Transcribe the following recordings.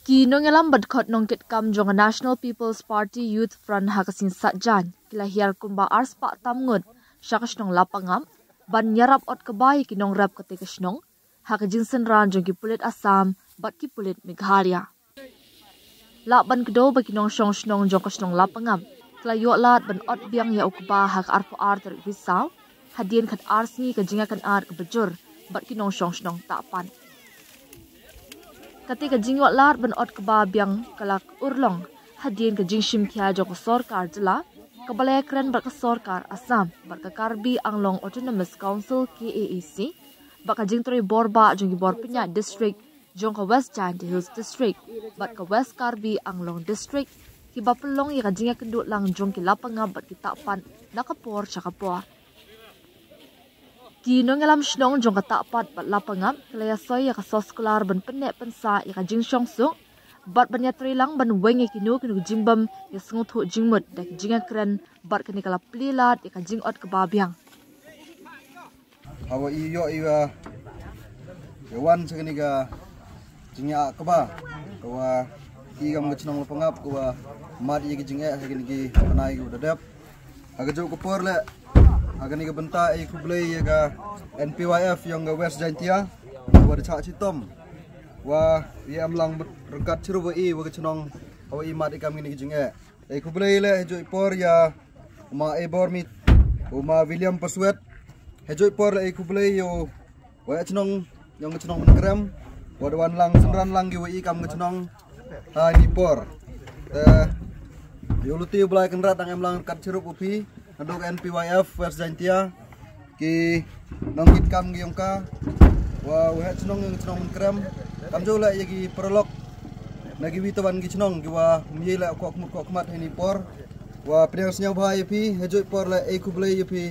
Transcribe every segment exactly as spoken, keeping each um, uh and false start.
Ki nongïalam bad khot nongkitkam jong ka National People's Party Youth Front ha ka Sing Saitjaiñ ki la hiar kumba arspah tam ngut sha ka shnong Lapangap ban ïarap ot kaba ïa ki nongrep kata ka shnong ha ka jingsynran jong ki pulit Assam bad ki pulit Meghalaya. Lah ban kdew ba ki nongshong shnong jong ka shnong Lapangap ki la ïoh lad ban ot biang ïa u kba ha ka arphew ar tarik Risaw hadien khat ar sngi ka jingïakynad kaba jur bad ki nongshong shnong Tahpat. Kata ka jingïoh lad ban ot kba biang ka la urlong hadien ka jingshim khia jong ka sorkar jylla kaba la ïakren bad ka sorkar Assam bad ka Karbi Anglong Autonomous Council, K A A C, bad ka jingtrei bor bah jong ki bor pynïaid district jong ka West Jaintia Hills District bad ka West Karbi Anglong District kiba pynlong ïa ka jingïakynduh lang jong ki Lapangap bad ki Tahpat na ka por sha ka por. Ki nongïalam shnong jong ka Tahpat bad Lapangap ki la ïasoi ïa ka soskular ban pynneh pynsah ïa ka jingshong suk bad ban ïatrei lang ban weng ïa kino kino ki jingbym ïasngewthuh jingmut da ki jingïakren bad kane ka la plie lad ïa ka jingot kba biang. Hawa i ïoh i wa ïa wan sa kane ka jingïa kba ka wa i kam ka chnong Lapangap ka wa mad ïa ki jingeh ha kane ki bnai ki wa da dep. Ha ka juh ka por le ha kane ka bynta i khublei ïa ka N P Y F yong ka West Jaintia wa da chah chitom wa i em lang ryngkat chirup wa i wa ka chnong hawa i mad i kam kane ki jingeh. Ei khublei le hajui por ïa u ma Ebor Mit, u ma William Paswet. Hajui por le ei khublei ïa u wa chnong yong chnong Mynsiem wa da wan lang synran lang ki wa i kam ka chnong ha ni por. Te ïa u luti u Blai Kynrad dang em lang ryngkat chirup u phi naduk N P Y F West Jaintia. Ki nongkitkam ki yong ka wa u heh chnong yong chnong Mynsiem kam ju la ïa ki paralok na ki wi tawan ki chnong ki wa mye la khok khmut khok khmat hini por wa pdiang sñiaw bha ïa phi hajui por la ei khublei ïa phi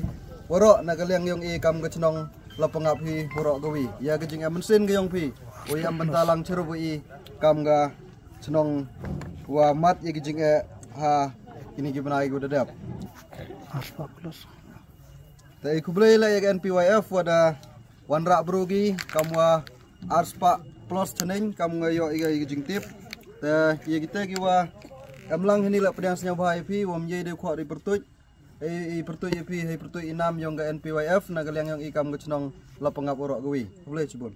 waroh na ka liang yong i kam ka chnong Lapangap hi waroh ka wi ïa ka jingem mynsiem ka yong phi wa ïa bynta lang chirup wa i kam ka chnong wa mad ïa ka jingeh ha kini ki bnai ki wa da dep. Te i khublei la ïa ka N P Y F wa da wan rah bru ki kam wa arspah plus chaneng kam nga ïoh ïa ka jingtip. Te ïa kita ki wa em lang hini la pdiang sñiaw bha ïa phi wa mye de khok ri pyrtuit. Ei pyrtuit ïa phi hei pyrtuit i nam yong ka N P Y F na ka liang yong i kam ka chnong Lapangap waroh ka wi. Khublei chibun.